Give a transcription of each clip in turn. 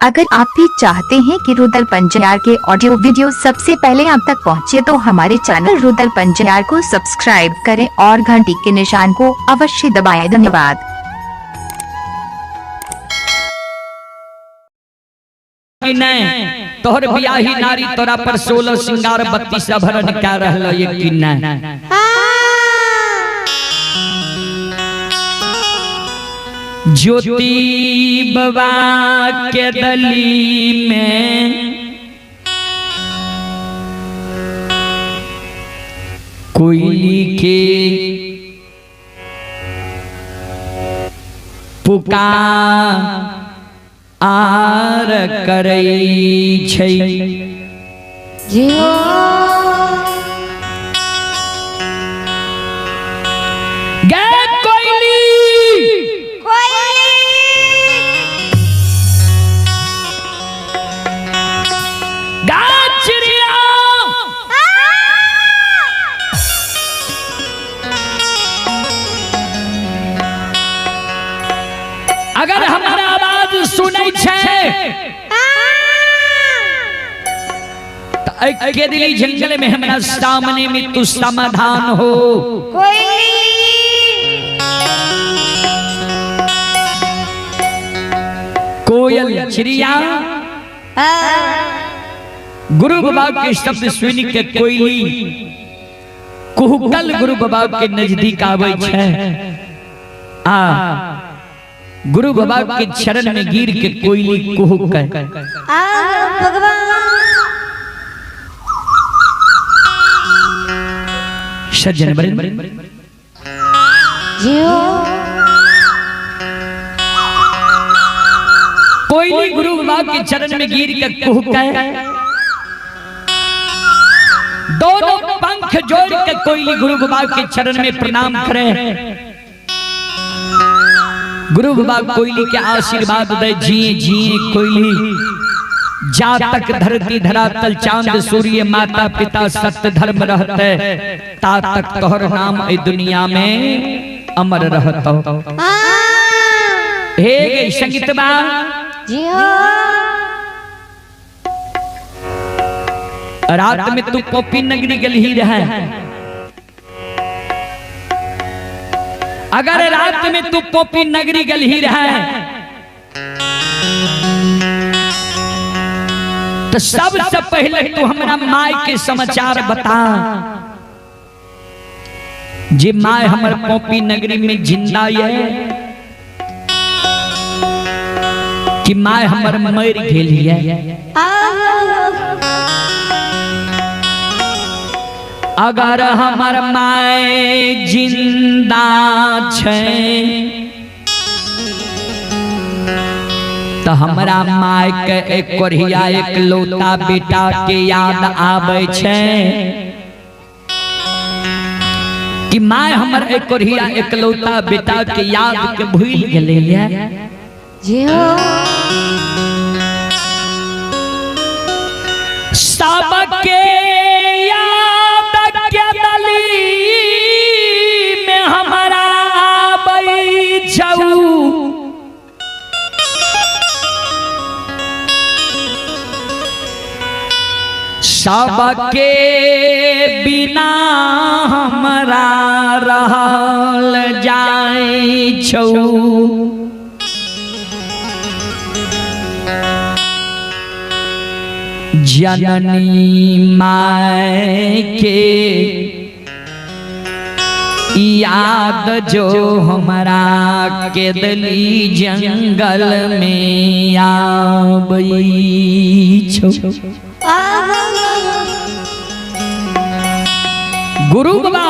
अगर आप भी चाहते हैं कि रुदल पंजार के ऑडियो वीडियो सबसे पहले आप तक पहुंचे तो हमारे चैनल रुदल पंजार को सब्सक्राइब करें और घंटी के निशान को अवश्य दबाएं। धन्यवाद। कि नहीं तोहर बियाही नारी तोरा पर 16 श्रृंगार 32 आभरण क्या रहल ये कि नहीं? ज्योति बाबा के दली में कोयली के पुकार आर करै छै। गे कोयली गा चिड़िया अगर हमारा आवाज सुनै छै त एके दिली जंगल में हमरा सामने में तू समाधान हो। कोयल चिड़िया गुरु बाबा के शब्द सुन के कोयली कुहकल गुरु बाबा के नजदीक आवे छै आ गुरु बाबा के चरण में गिर के कोयली कुहकल। सज्जन बड़े कोयली गुरु बाबा के चरण में गिर के कुहकल, दोनों पंख जोड़ के कोयली गुरु बाबा के चरण में प्रणाम करे। गुरु बाबा कोयली के आशीर्वाद दे जिए जिए कोयली, जा तक धरती धरातल चांद सूर्य माता पिता सत्य धर्म रहते ता तक तोहर नाम ए दुनिया में अमर रहतो। हे गे संगीतबा रात में तू कॉपी नगरी गल ही रहे, अगर रात में तू पोपी नगरी गल ही रहे तो सबसे पहले तू हमरा माय के समाचार बता। जे my हमर पोपी नगरी में जिंदा ये कि my हमर मर गेल ये। अगर हमर my जिंदा छै तो हमरा my के एक कोढ़िया एक लौता बेटा के याद आबै छै कि my हमर एक कोढ़िया एक लौता बेटा के याद के भूल गेलै ये। सबके याद के दली में हमारा आबै छौ, सबके बिना हमरा रहल जाय छौ। जननी my के याद जो हमरा के दली जंगल में आबै छौ। गुरु बाबा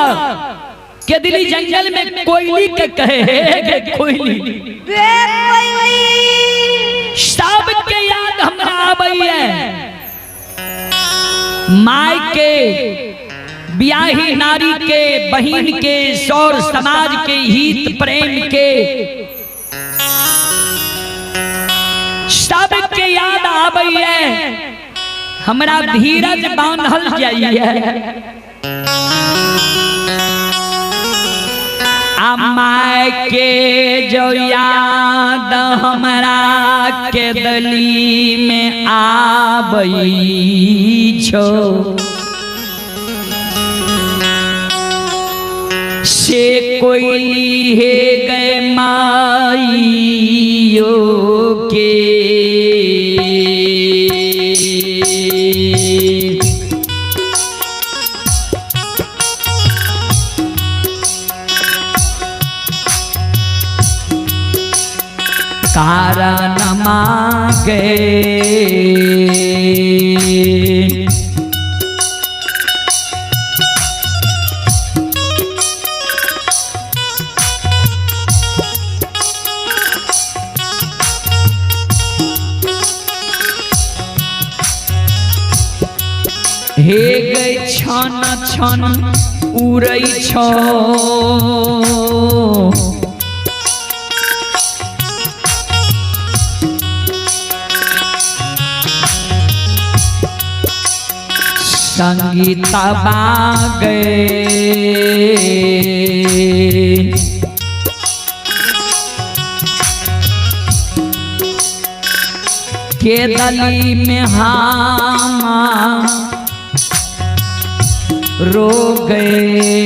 के दिली जंगल में कोयली के कहे हे कोयली सब के याद हमरा आबै my के ब्याही नारी के बहिन के सौर समाज के हित प्रेम के सब के याद आबै हमरा धीरज बांधल जाइए। आ my के जो याद हमरा के दली में आबै छो से कोयली हे गए माइयो के। कारण मागे हे गई छन छन उड़ै छो संगीता बागे के दली में हाँ रो गए।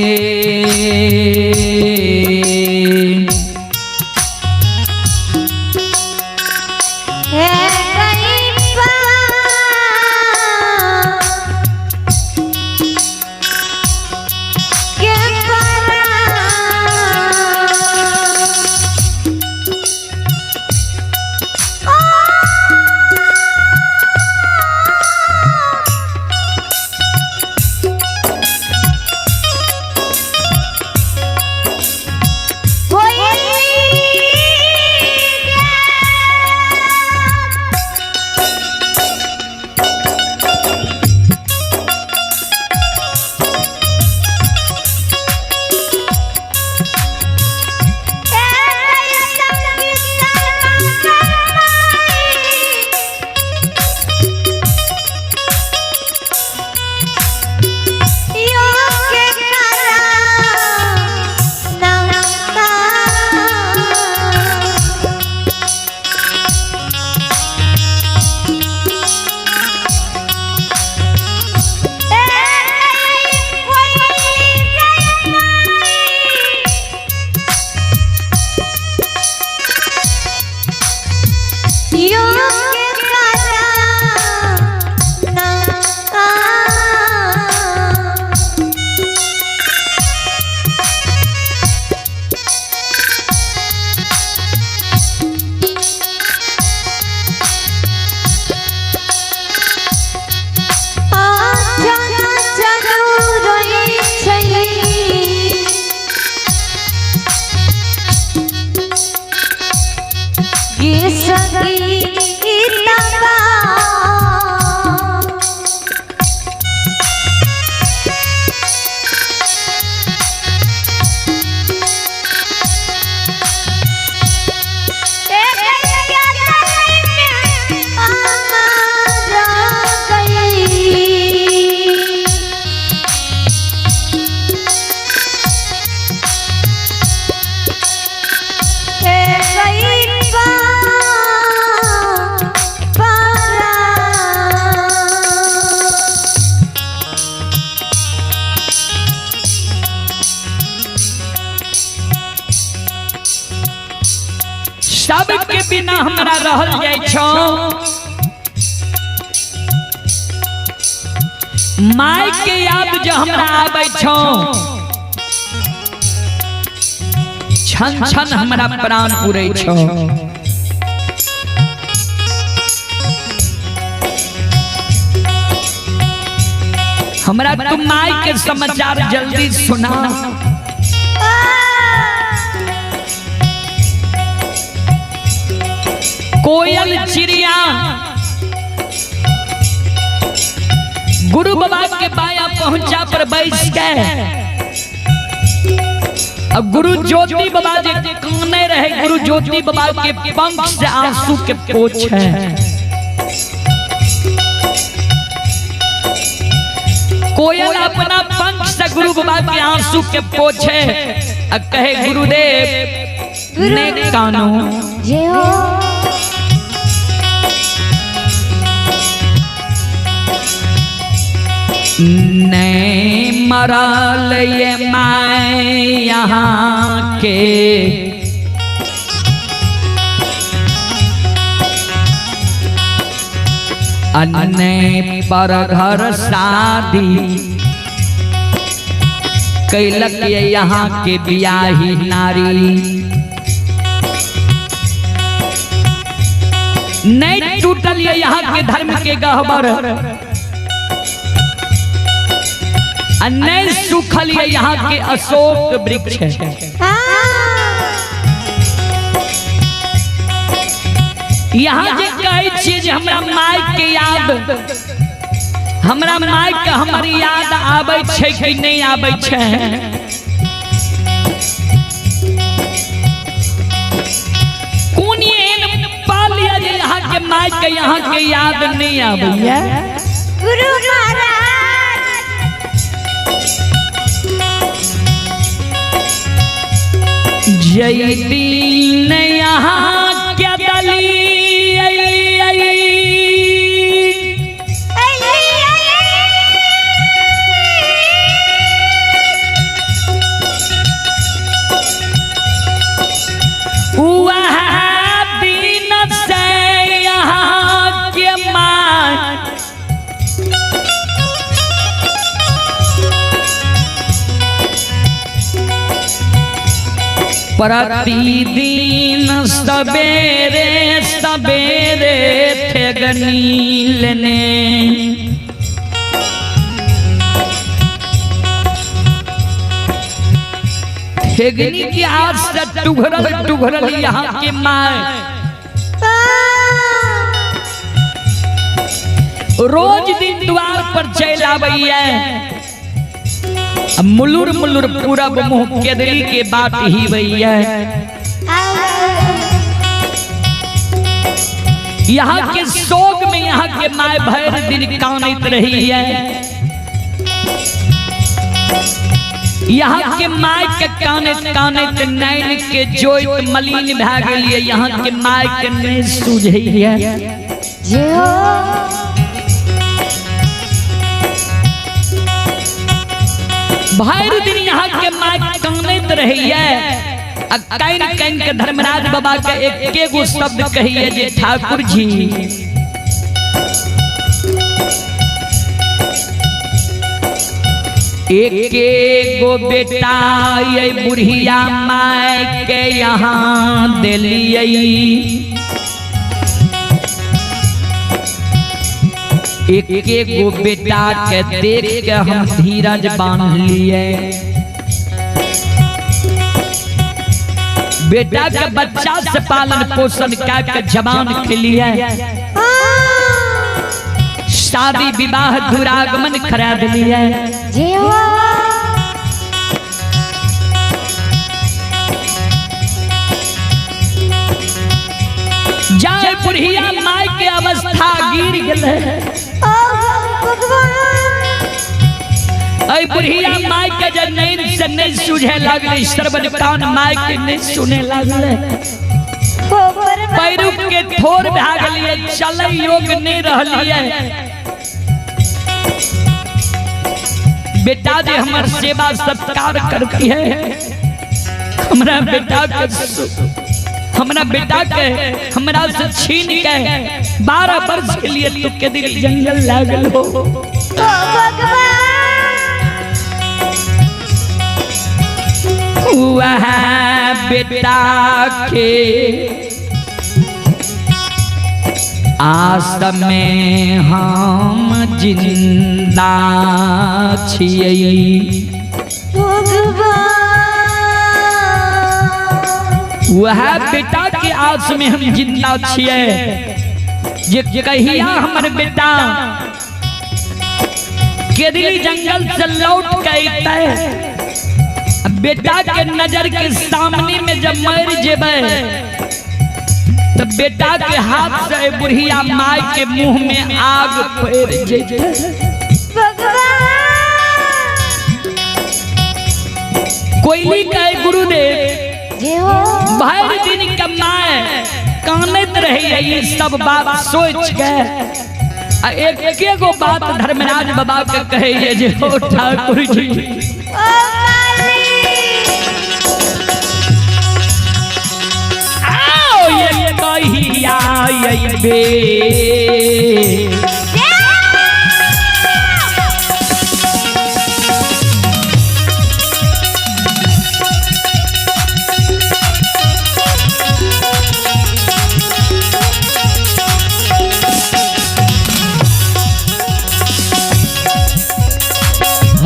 सबके बिना हमरा रहल जाय छो। My के याद जो हमरा आबै छो छन छन हमरा प्राण उड़ै छो। हमरा तुम my के समाचार जल्दी सुना। कोयल चिड़िया गुरु बाबा के बाया पहुंचा पर बैस के अब गुरु ज्योति बाबा जे काने रहे गुरु ज्योति बाबा के पंख से आंसू के पोछे। कोयल अपना पंख से गुरु बाबा के आंसू के पोछे। आ कहे गुरुदेव ने कानो। जय हो। नहीं मरल ये मैं यहाँ के अन्य पर घर शादी कैलक ये यहाँ के बियाही नारी। नहीं टूटल ये यहाँ के धर्म के गहबर, नहीं सूखल ये यहाँ के अशोक वृक्ष है। यहाँ जे कहै छियै जे हमरा माय के याद, हमरा माय के हमर याद आबै छै कि नहि आबै छै? कोन एहन पाल लिया जे यहाँ के माय के यहाँ के याद नहीं आबैया? गुरु महाराज जय दीन यहाँ के दली वह दिन से यहाँ के माँ प्रतिदिन सवेरे सवेरे ठेगनी लेने ठेगनी की आग से टुघरल टुघरल यहाँ के माँ रोज दिन द्वार पर चल आबैया, मुलुर मुलुर पूरब मुँह केदरी के बात ही भैया। यहाँ के शोक में यहाँ के my भर दिन कानैत रही है। यहाँ के my के कानैत कानैत नैन के जोइत मलिन भए गेलियै। यहाँ के my के नहीं सूझैया। भरि दिन यहाँ के my कानैत रहैया आ कानि कानि के धर्मराज बाबा के एके गो शब्द कहिए जे ठाकुर जी एके गो बेटा ये बुढ़िया my के यहाँ देलियै, एके गो बेटा के देख के हम धीरज बांध लिए। बेटा के बच्चा से पालन पोषण के जवान के लिए शादी विवाह दुरागमन करा दिलिए। जाय बुढ़िया my के अवस्था गिर गेलै। अय बुढ़िया my के जे नैन से नहीं सूझे लागलै, श्रवण कान my के नहीं सुने लागलै, पैरू के थोर भए गेलियै, चलै योग नहीं रहलियै। बेटा जे हमर सेवा सत्कार करती है, हमरा बेटा के हमरा बेटा के हमरा से छीन के 12 वर्ष के लिए तू के दिल जंगल लागल हो। वह बेटा के आस में हम जिंदा छियै। वह बेटा के आस में हम जिंदा छियै जे कहिया हमर बेटा केदली जंगल से लौट के अइतै, बेटा के नजर के सामने में जब मर जेबै तब बेटा के हाथ से बुढ़िया my के मुंह में आग पड़ जेतै। कोयली कहे गुरुदेव जय हो। भर दिन कमाए कानत रही है ये सब बात सोच के आ एक एगो बात धर्मराज बाबा के कहे ये जे हो ठाकुर जी ओ मालिक। आओ ये कहिया अइबे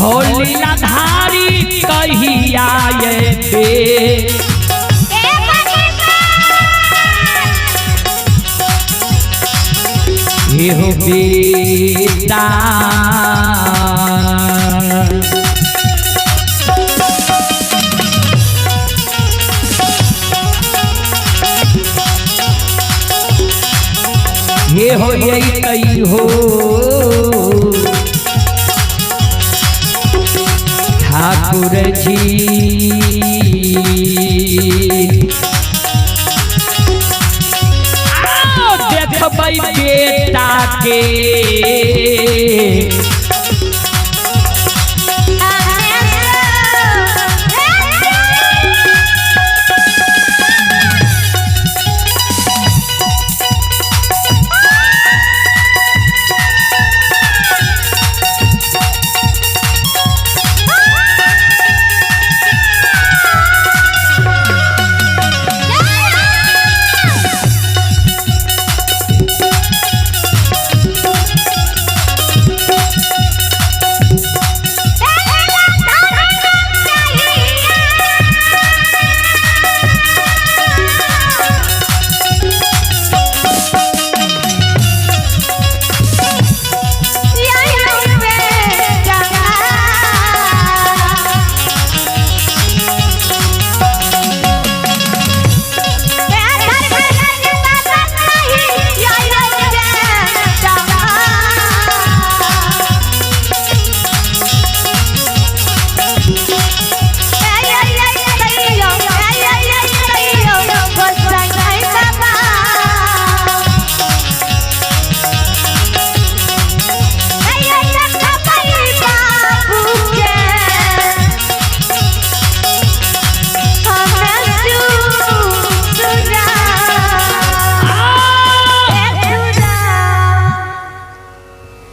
हो लीलाधारी कहिया अइबे हे हो बेटा हे हो यही कई हो ठाकुर जी आओ देखबै बेटा के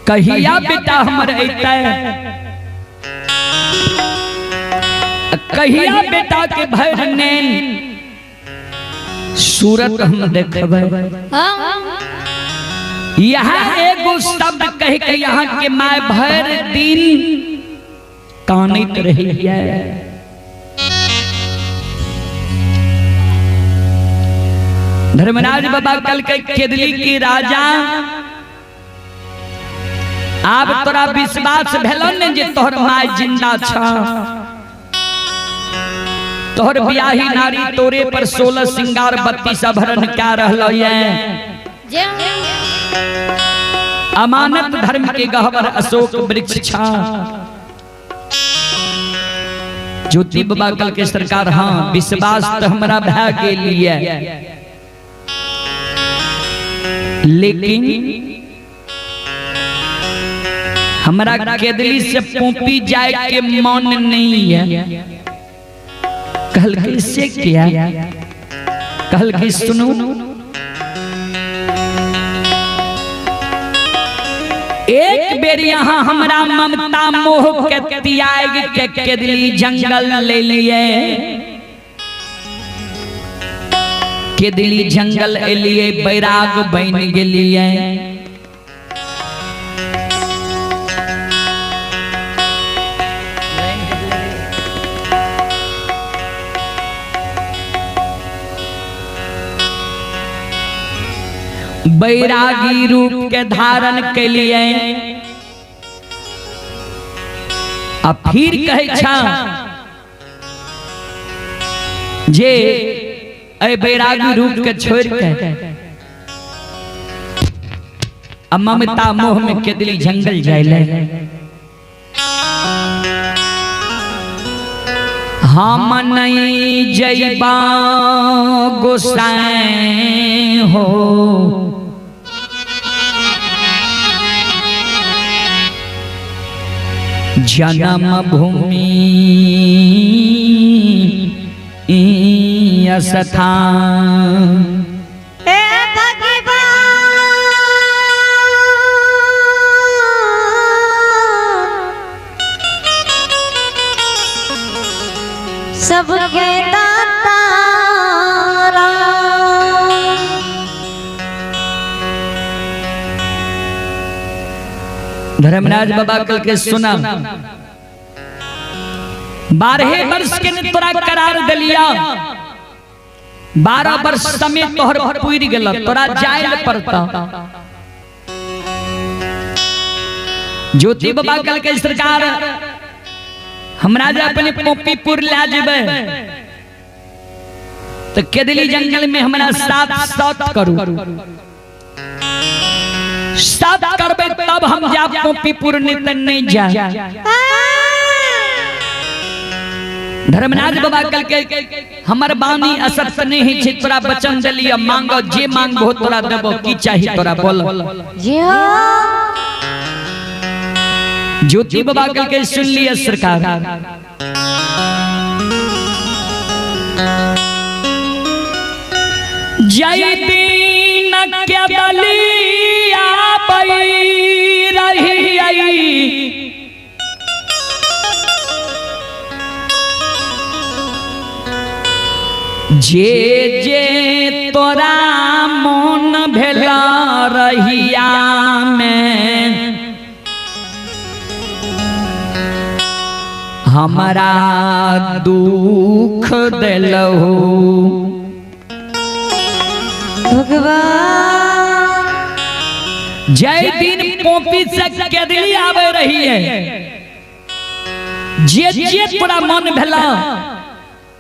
कहिया बेटा हमर अइतै, कहिया बेटा के भर नैन सूरत हम देखबै। यहाँ एगो शब्द कह के यहाँ के माय भर दिन कानैत रही है। धर्मराज बाबा कल के केदली के राजा आब तोरा विश्वास भेलो ने जे तोहर my जिंदा छ, तोहर ब्याही नारी तोरे पर 16 सिंगार 32 आभरण क्या रहलो ये। अमानत धर्म के गहवर अशोक वृक्ष छा। ज्योति बाबा कल के सरकार हाँ विश्वास तो हमरा भै के लिए, लेकिन हमरा केदली से पोपी जाए के मन नहीं है। कहल कैसे किया? कहल की सुनू, एक बेर यहाँ हमरा ममता मोह के त्याग के केदली जंगल ले लिए, केदली जंगल एलिए बैराग बन गेलिए। बैरागी रूप के धारण के लिए आ फिर कहे छा जे ए बैरागी रूप के छोड़ के आ ममता मोह में केदली जंगल जाइले। हम नहीं जइबा गोसाई हो। जन्म भूमि स्थान। हे भगवान, सबके दाता राम। धर्मराज बाबा कल के सुना 12 वर्ष के ने तोरा करार दिलिया, 12 वर्ष समय तोहर पूरी गेल, तोरा जाय ले पड़ता। ज्योति बाबा कल के सरकार हमरा जे अपने पोपीपुर ला जेबे तो केदली जंगल में हमरा साथ साथ करू, साथ करबे तब हम जा पोपीपुर, नहीं त नहीं जा। धर्मराज बाबा कल के हमर बानी असत्य नहीं है छे, तोरा वचन दिलिया, मांगो जे मांगबो तोरा देबो, की चाही तोरा बोल। जी हाँ। ज्योति बाबा कल के सुन लिया सरकार, जय दीन के बलिया बई रही आई, जे जे तोरा मन भेला रहिया में हमरा दुख देलहु। भगवान जय दिन पोपी से केदली आवे रही है, जे जे तोरा मन भेला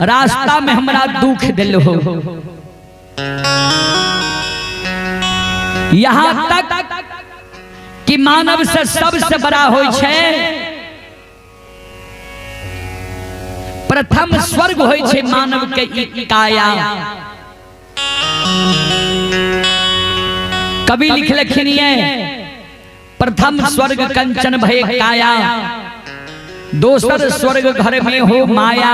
रास्ता में हमरा दुख दिलहो। यहाँ तक कि मानव से सबसे बड़ा होय छै प्रथम स्वर्ग होय छै मानव के ई काया। कवि लिखलखिन ये प्रथम स्वर्ग कंचन भय काया, दोसर स्वर्ग घर में हो माया,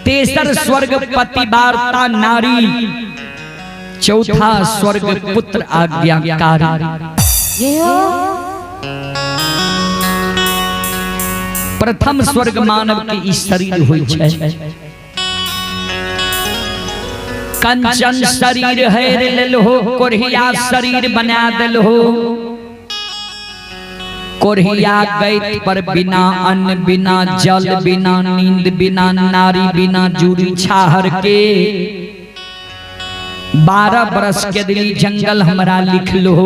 तेसर स्वर्ग पति वार्ता नारी, चौथा स्वर्ग पुत्र आज्ञाकारी। प्रथम स्वर्ग मानव के ई शरीर होय छै, कंचन शरीर हेर लेलहो, कोढ़िया शरीर बना देलहो, कोढ़िया गैत पर बिना अन्न बिना जल बिना नींद बिना नारी बिना जूरी छाहर के 12 बरस के दिली जंगल हमरा लिख लो।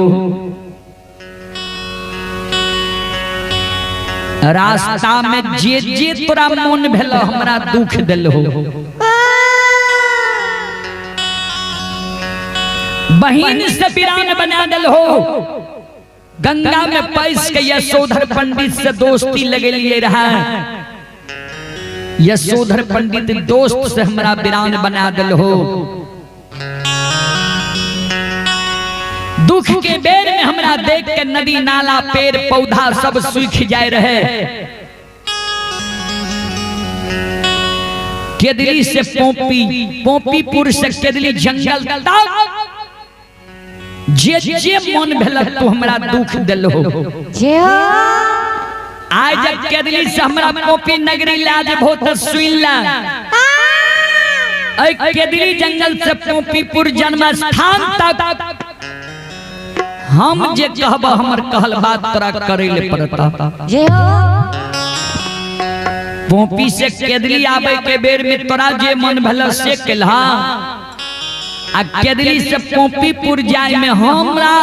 रास्ता में जे जे तोरा मन भेल हमरा दुख देलहो, बहिन से बिरान बना देलहो, गंगा में पैस के यशोधर पंडित से दोस्ती लगेलिए रहा, यशोधर पंडित दोस्त से हमरा बिरान बना देलहो। दुख के बेर में हमरा देख के नदी नाला पेड़ पौधा सब सूख जाए रहे। केदली से पोपी, पोपीपुर से केदली जंगल तक जे जे मन भेल तू हमरा दुख देलहो। आज जब केदली से हमरा पोपी नगरी ला जेबहो त सुन ला, ऐ केदली जंगल से पोपीपुर जन्म स्थान तक हम जे कहब हमर कहल बात तोरा करे ले पड़ता। पोपी से केदली आवे के बेर में तोरा जे मन भेल से केलहा, आ केदली से पोपीपुर जाय में हमरा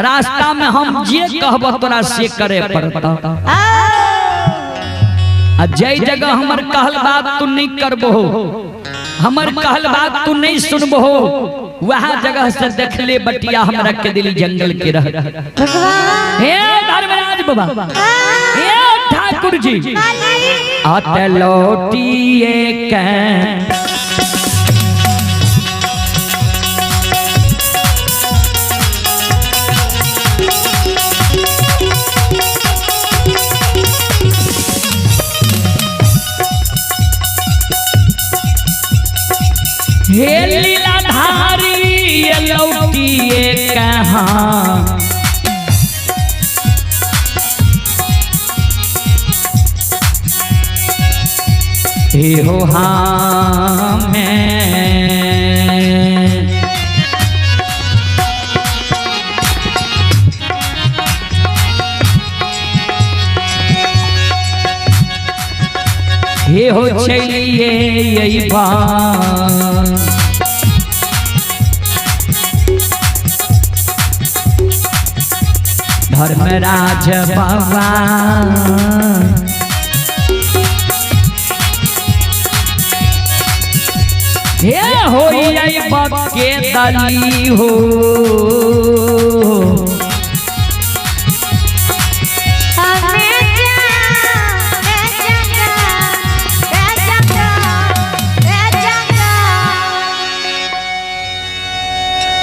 रास्ता में हम जे कहब तोरा से करे पड़ता। आ जै जगह हमर कहल बात तू नहीं करबहो, हमर कहल बात तू नहीं सुनबहो, वहाँ जगह से देख ले बटिया हमरा केदली जंगल के रह। हे धर्मराज बाबा, हे ठाकुर जी आत लौटिए के हे लीलाधारी ये लौटिए कहाँ हे हो हाँ मैं हे हो चलिए यही बात धर्मराज बाबा हे हो के दली हो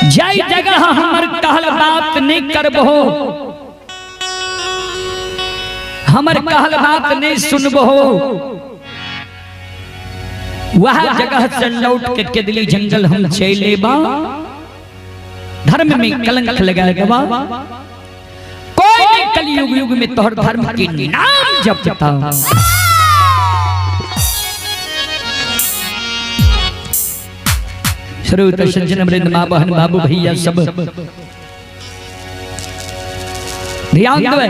जय जगह हमर कहल बात नहीं करबहो, हमर कहल बात नहीं सुनबहो, वह जगह से लौट के केदली जंगल हम चले बा, धर्म में कलंक लगा देबा। कोई नहीं कलयुग युग में तोहर धर्म के नाम जपता। श्रोता सज्जन वृंद माँ बहन बाबू भैया सब ध्यान देवे।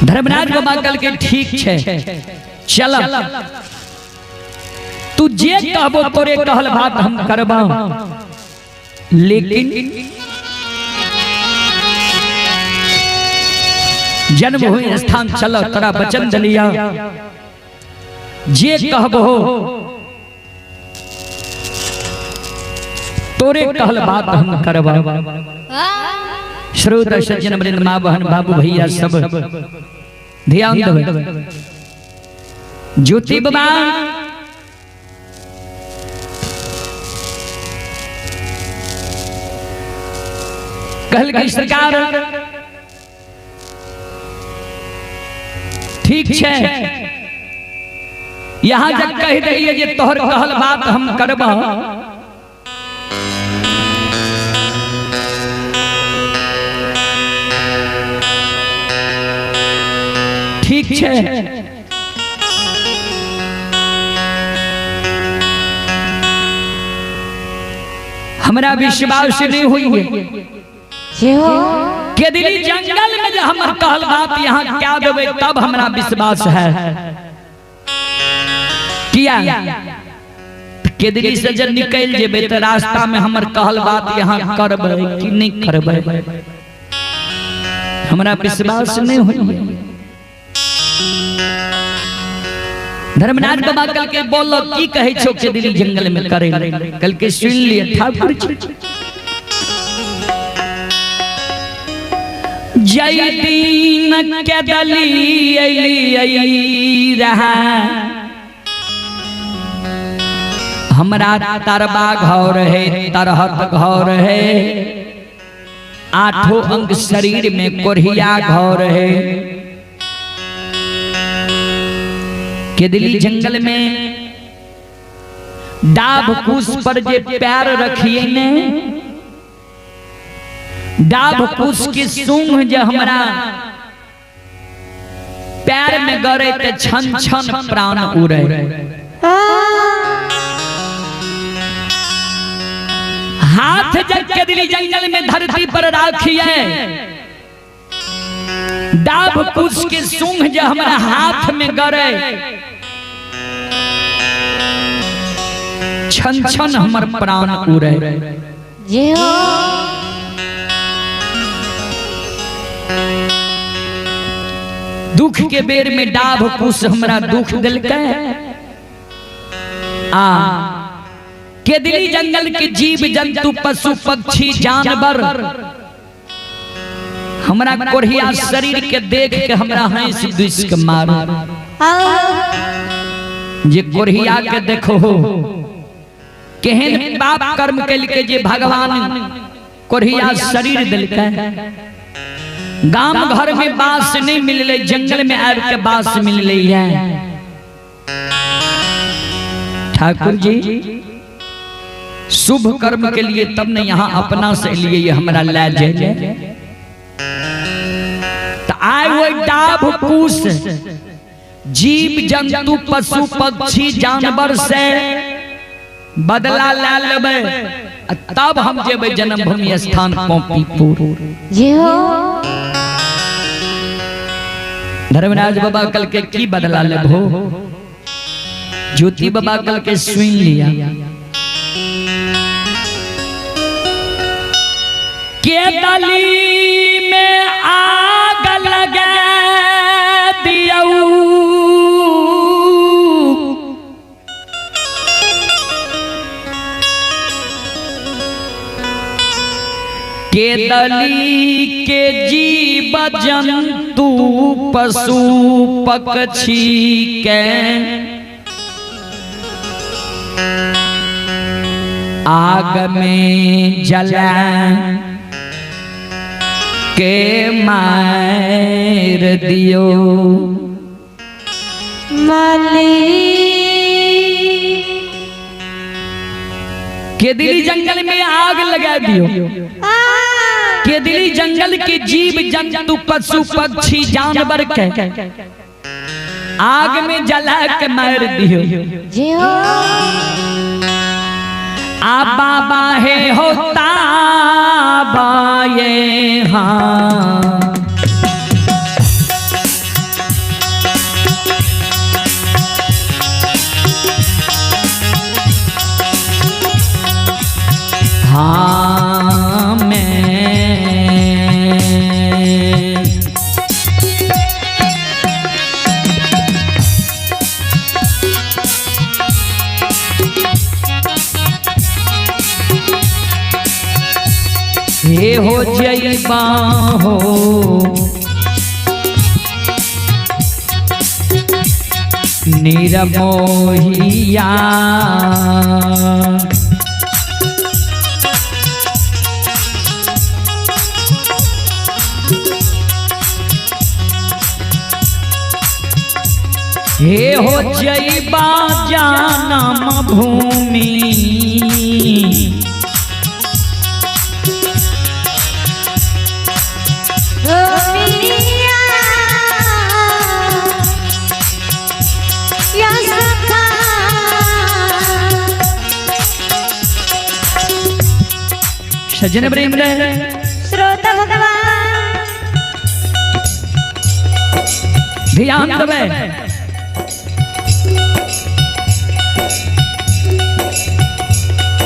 धर्मराज बाबा कल के ठीक छे, चल तू जे कहबो तोरे कहल बात हम करबा, लेकिन जन्म हुई स्थान चल तोरा वचन दलिया, जे कहबो तोरे कहल बात हम करबा। श्रोता सज्जन वृंद माँ बहन बाबू भैया सब ध्यान देवे। ज्योति बाबा कहल गई सरकार ठीक छे, यहाँ जब कह रही है जे तोहर कहल बात हम करबा, ठीक छे, हमरा विश्वास नहीं हुई है केदली जंगल में जो हम कहल बात यहाँ क्या देवे तब हमरा विश्वास है। किया केदली से जब निकल जेबे तो रास्ता में हमर कहल बात यहाँ करबे कि नहीं करबे, हमरा विश्वास नहीं हुई है। धर्मनाथ बाबा कल के बोलो की कहे छो केदली जंगल में करे, कल के सुन लिए ठाकुर जी जय दीन के दली अली रहा, हमरा तरबा घर है तरहत घर है, आठों अंग शरीर में कोरिया घर है। केदली जंगल में डाभ कुश पर जे पैर रखिए ने, डाभ कुश के सूंघ जे हमरा पैर में गड़े ते छन छन प्राण उड़े। हाथ जब केदली जंगल में धरती पर राखिए, डाभ कुश के सूंघ जे हमरा हाथ में गड़े, छन छन हमर प्राण उड़े। दुख के बेर में डाभ कुश हमरा दुख दिलकै, आ केदली जंगल के जीव जंतु पशु पक्षी जानवर हमरा कोढ़िया शरीर के देख के हमरा हंस दुस के मारो। जे कोढ़िया के देखो केहन पाप कर्म केलकै जे भगवान कोढ़िया शरीर देलकै। गाम घर में बांस नहीं मिलले, जंगल में आबि के बांस मिलले है। ठाकुर जी शुभ कर्म के लिए तब ने यहाँ अपना से लिए ये हमरा ला जाए। तो आए वो डाभ कुश जीव जंतु पशु पक्षी जानवर से बदला ला लेबै तब हम जेबै जन्मभूमि स्थान पौपीपुर। जी हो। धर्मराज बाबा कल के की बदला लेबो? ज्योति बाबा कल के सुन लिया के दली में आग लगा दियऊ, के दली के जीव जंतु पशु पक्षी के आग में जला के मार दियो। माली केदली जंगल में आग लगा दियो। केदली जंगल के जीव जंतु पशु पक्षी जानवर के आग में जला के मार दियो। जी हो। आ बाबा हे होता बाये हाँ हाँ मैं हे हो जइबा हो निरमोहिया। हे हो जइबा जानम भूमि सजन प्रेम रहे श्रोता भगवान ध्यान देवे।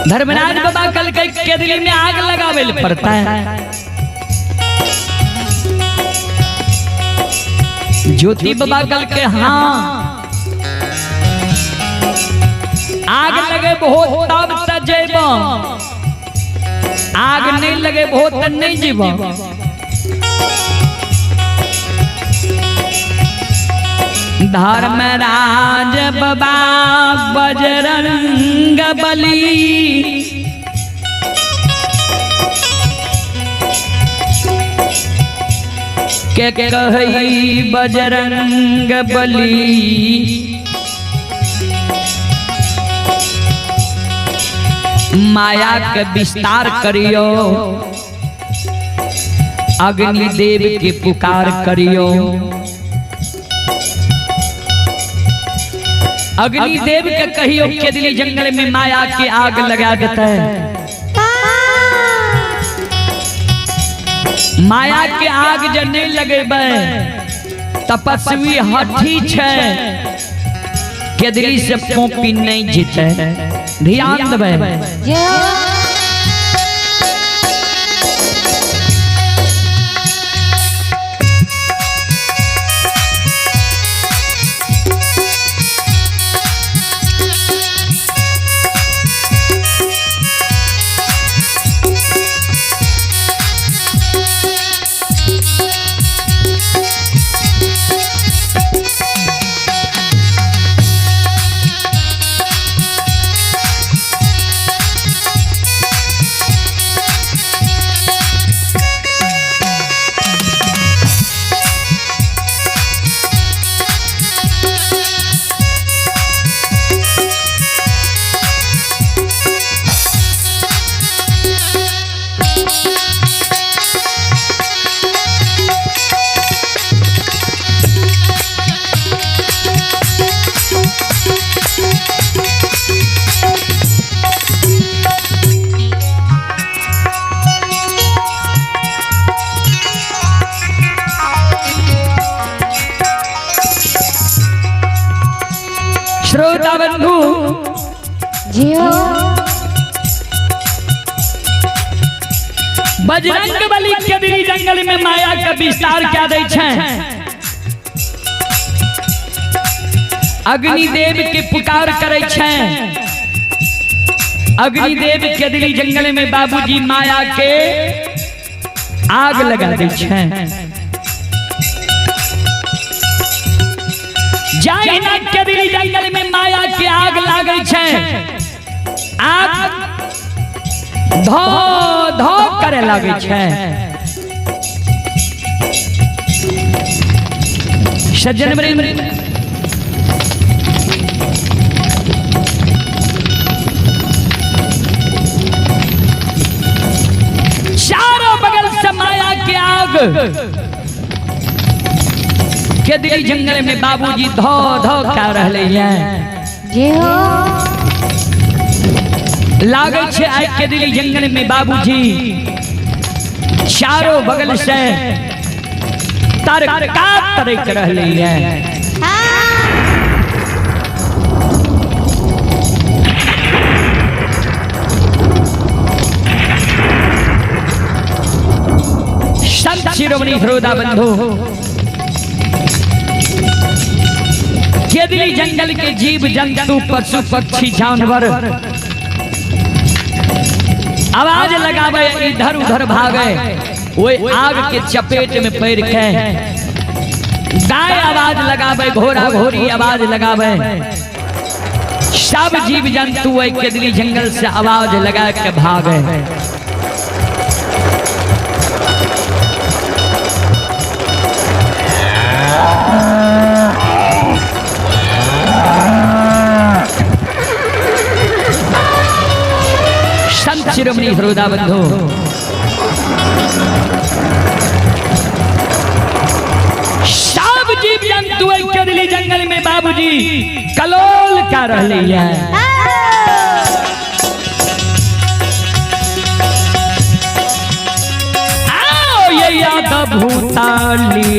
धर्मराज बाबा कल के केदली में आग लगावे पड़ता है। ज्योति बाबा कल के हाँ आग लगे बहुत तब त जेब, आग नहीं लगे बहुत त नहीं जीव। धर्मराज बाबा बजरंग बली के कही बजरंग बली माया के विस्तार करियो, अग्निदेव के पुकार करियो। अग्निदेव के कहियो केदली जंगल में माया के आग लगा देता है। माया के आग जब नहीं लगेबै तपस्वी हठी छै केदली से पोपी नहीं जीते। ध्यान देबै। जय हो। बजरंग बली केदली जंगल में माया के विस्तार क्या दै छै। अग्निदेव के पुकार करे छै। अग्निदेव केदली जंगल में बाबूजी माया के आग लगा दै छै। जाहिना केदली जंगल में माया के आग लागै छै, आग धो धो करे लागै छै। सज्जन वृंद, चारों बगल से माया के आग केदली जंगल में बाबूजी धो धो कर रहले हैं। जय हो। लागै छै आइ केदली जंगल में बाबूजी चारों बगल से तरका तरक रहले हैं। संत शिरोमणि श्रोता बंधु, केदली जंगल के जीव जंतु पशु पक्षी जानवर आवाज लगावे, इधर उधर भागे, वही आग के चपेट में पड़ के गाय आवाज लगावे, घोड़ा घोड़ी आवाज लगावे, सब जीव जंतु वही केदली जंगल से आवाज लगा के भागे। संत शिरोमणि श्रोता बंधु, सब जीव जंतु केदली जंगल में बाबूजी कलोल का रहले हैं। आओ ये यादव भूताली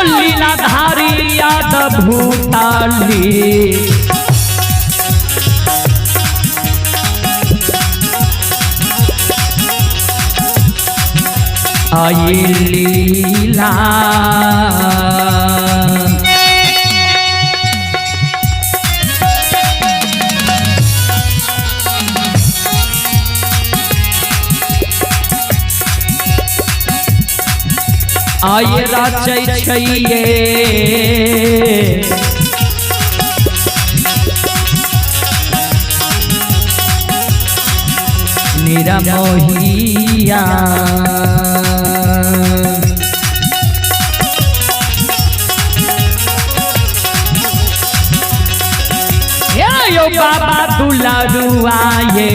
लीलाधारी यादव भूताली आई लीला आये राचै छैये निरमोहिया। यो बाबा दुलारुआ ये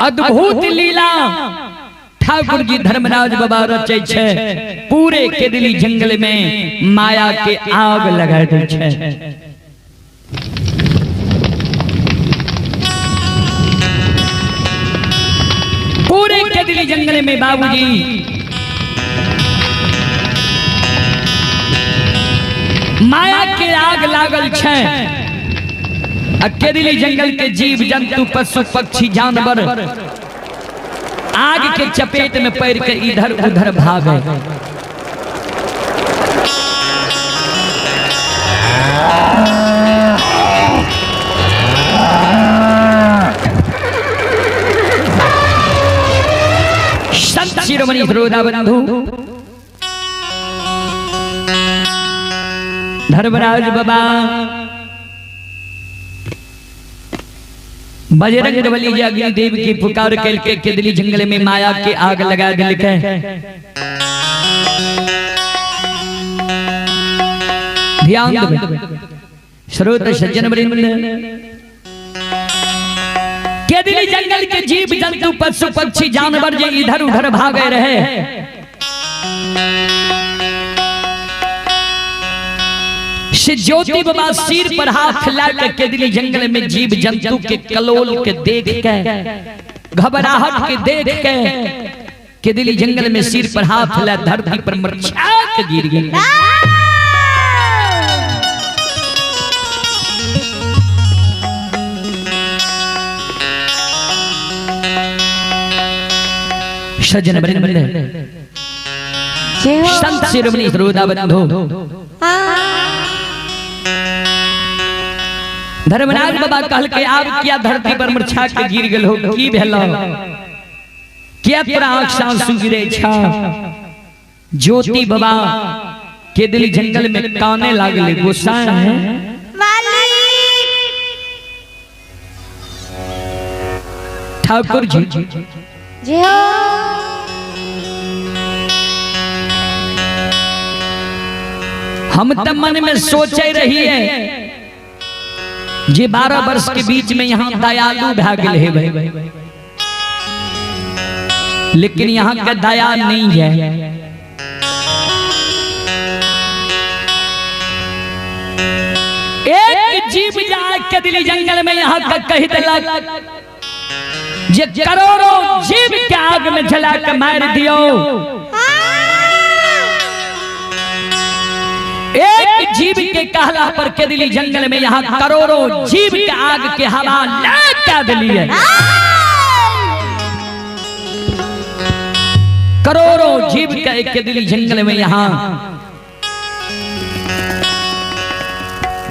अद्भुत लीला ठाकुर जी धर्मराज बाबा रचै छै। पूरे केदली जंगल में माया के आग लगा दै छै। केदिली जंगल में बाबूजी माया के आग लागल छै आ केदिली जंगल के जीव जंतु पशु पक्षी जानवर आग के चपेट में पड़ के इधर उधर भागे। संत शिरोमणि श्रोता बंधु धर्मराज बाबा बजरंग बली जी अग्निदेव की पुकार करके केदली जंगल में माया के आग लगा दिल के। ध्यान देवे श्रोत सज्जन वृंद, केदली जंगल के जीव जंतु पशु पक्षी जानवर जे इधर उधर भागे रहे, से ज्योति बाबा सिर पर हाथ लाकर केदली जंगल में जीव जंतु के कलोल के देख के, घबराहट के देख के केदली जंगल में सिर पर हाथ ला धरती पर मरछा के गिर गए। सज्जन वृंद, संत शिरोमणि श्रोता बंधु, धर्मराज बाबा कहल के आब किया धरती पर मरछा के गिर गेल हो, की भेल, किया तोरा आंख से आंसू गिरे छा। ज्योति बाबा के दिल जंगल में काने लागले, गुस्सा है ठाकुर जी। जी हो। हम त मन में सोचे रही है जे 12 वर्ष के बीच में यहाँ दयालु भा गेल है, लेकिन यहाँ का दया नहीं है। एक जीव जाए के दिली जंगल में यहाँ का कह दिला जे करोड़ों जीव के आग में जला के मार दियो। एक जीव के कहला पर के दिली जंगल में यहाँ करोड़ों जीव के आग के हवा लगा दिली है। करोड़ों जीव के एक के दिली जंगल में यहाँ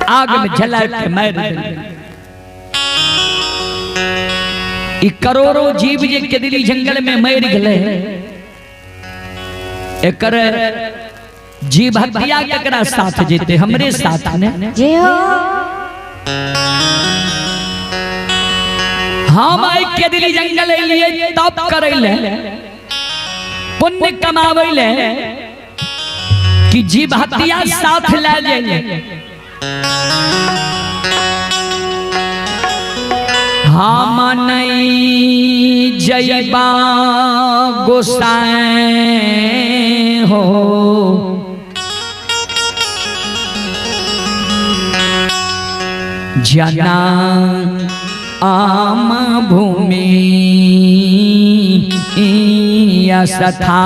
आग में जला के मार दिली। करोड़ों जीव जे के दिली जंगल में मर गए, एकर जीव हत्या केकरा साथ जेते, हमरे साथ ने। जी हो। हम आई के दिली जंगल लिए तप करैले, पुण्य कमावैले कि जीव हत्या साथ ले जाइए। हम नहीं जइबा गोसाई हो, जना आम भूमि सथा।